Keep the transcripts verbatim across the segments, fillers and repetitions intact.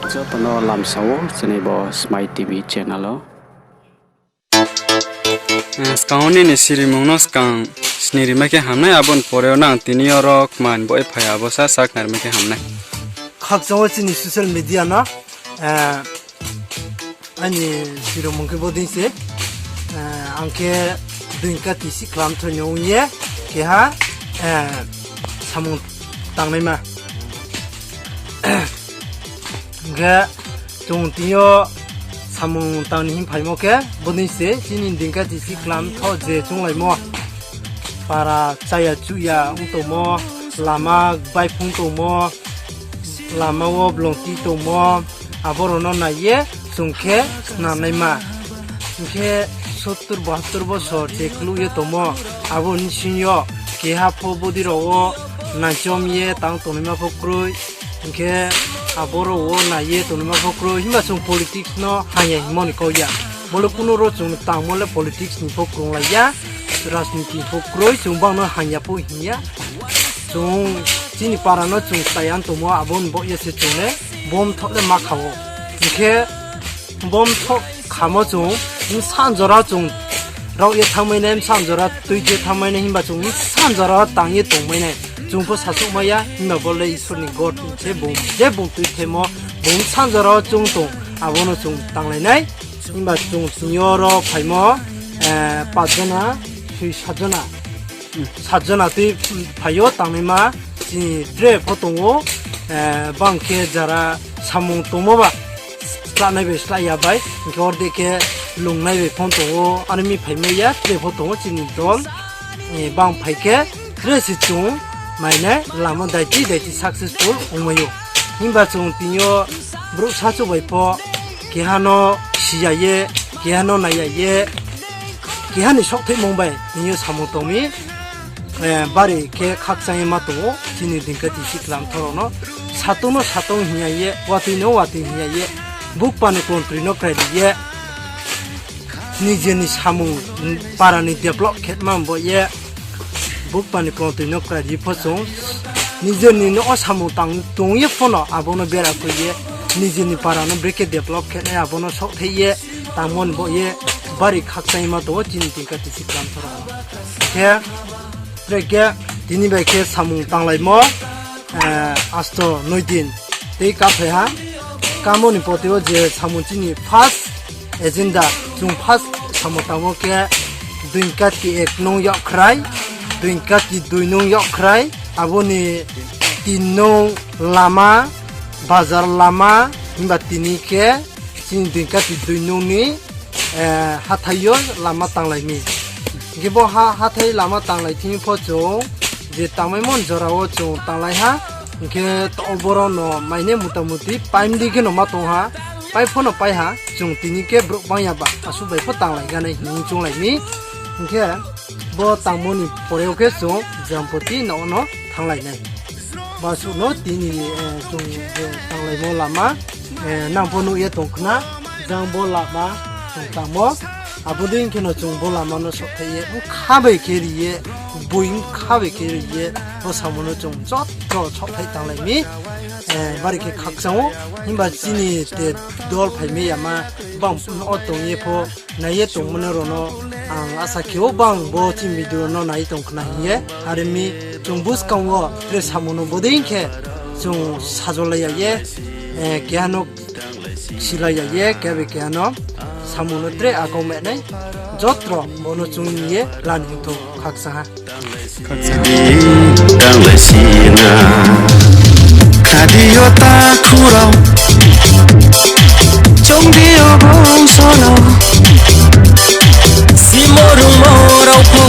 Joto no lamsa ou chini bo Smai T V channel o. Eh, skang wo nini sirimung no skang sni rimai khe hamnai, abo ni pore o nang tini oro kman bo e phai abo sa sakhnari mai khe hamnai. Khakchang wo chini social media no, eh, aini sirimung khe bodei se, eh, ang khe Doingkati Siklam Thoi ni ong ye keha, eh, samung tangnaima. Hing khe chung tini yo samung tang ni hing phaimo khe bodei se chini Doingkati Siklam Thoi je chounglaimo. Para chaya chuya ong tongmo, lama baiphung tongmo, lama wo blongti tongmo, abo rao no nai ye chung khe snamnaima. Hing khe sottor bahattor bosor je kluh ye tongmo, abo ni sing yo keha pho body rao wo naichom ye tang tongnaima pho kroi. Hing khe abo rao wo nai ye tongnaima pho kroi. Himba chung politics no hang ya hingmo ni kau ya. Bo le kuno ro chung tangmo le politics ni pho krunglai ya, rajniti pho kroi, chung bang no hang ya pho hing ya. Chung chini para no chung taiya tongmo, abo ni baoh ye se chung le bo mthoh le ma kha ou. Hing khe bo mthoh khamo chung bsa jora chung raoh ye thanngmai nai, bsa jora tui ye thanngmai nai, himba chung bsa jora tang ye tongmai nai. Chung pho sasouhmai ya, himba bo le Isor ni god se bung, je bung tuithemo, bung bsa jora chung tong, abo no chung tanglai nai. Himba chung tini yo ro phaimo, eh, pach jona, soi sat jona. Sat jona tui phai yo tangnaima, chini tre pho tong ou, eh, bang khe jara samung tongmo ba, slanai bai slái ya bai, hing khe ordek khe lungnai bai pho tong ou, are mi phaimai ya, tre pho tong ou chini dol, eh, bang phai khe, tre se chung mainai lama daiti daiti successful ongmai ou. Himba chung tini yo brouh sachu bai pho, keha no si ya ye, keha no nai ya ye, keha ni saohthaihmung bai tini yo samung tong mi, eh, bari khe khakchang ye ma tong ou, chini Doingkati Siklam Thoi rao no. Satong no satong hing ya ye, watoi no watoi hing ya ye, bukpa ni kontri no krai ri ye, nije ni samung, para ni develop khe ma bo ye, bukpa ni kontri no krai ri pho chung, nije ni no o samung tang tong ye pho no abo no bera khe ye, nije ni para no brekhe develop khe nai abo no saohthai ye, tangmo ni bo ye, bari khakchang ye ma tong ou chini Doingkati Siklam Thoi rao no. Khe, tre khe, tini bai khe samung tanglaimo, eh, asto noi din tei kaphai ha. Kamo ni poti wo je samung chini first agenda, chung first samung tangmo khe Doingkati ek nung yakkhrai, Doingkati dui nung yakkhrai, abo ni tin nung lama, bazar lama, himba tini khe chini Doingkati dui nung ni, eh, hathái yo lama tanglai mi. Hing khe bo ha-, hathái lama tanglai thing pho chung je tangmaimo ni jora wo chung tanglai ha. Hing khe to boro no mainai mutamuti paim di khe no ma tong ha, pai pho no pai ha, chung tini khe brouh bang ya ba, asuh bai pho tanglai ganai hing chounglai mi. Hing khe bo tangmo ni pore wo khe chung Jampoti no no thannglai nai. Basuh no tini, eh, chung je tanglaimo lama, eh, nang pho nuh ye tong khna, jang bo lama chung tangmo. Abo dei khe no chung bo lama no saohthai ye, bkha bai khe ri ye, boi bkha bai khe ri ye, bo samung no chung joto saohthai tanglai mi, eh, bari khe khakchang ou, himba chini te dol phaimai yama, bang no o tong ye pho, nai ye tongmo no rao no, ang asa khe ou bang bo chini video no nai tong khna hing ye, are mi chung buskang wo tre samung no bodei khe chung sajolai ya ye, eh, keha no silai ya ye, keha bai keha no samung no tre akau menai, jotro bo no chung ni ye lani hing thou khakchang ha. Tanglai si na. Khadi yo takhu rao, chongdi yo bongso rao, simo rungmo rao pho,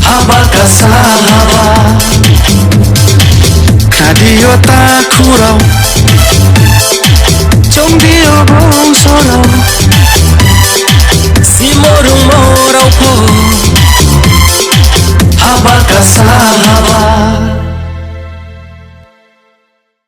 haba kasa haba. Khadi yo takhu rao, chongdi yo bongso rao, simo rungmo rao pho, haba kasa haba.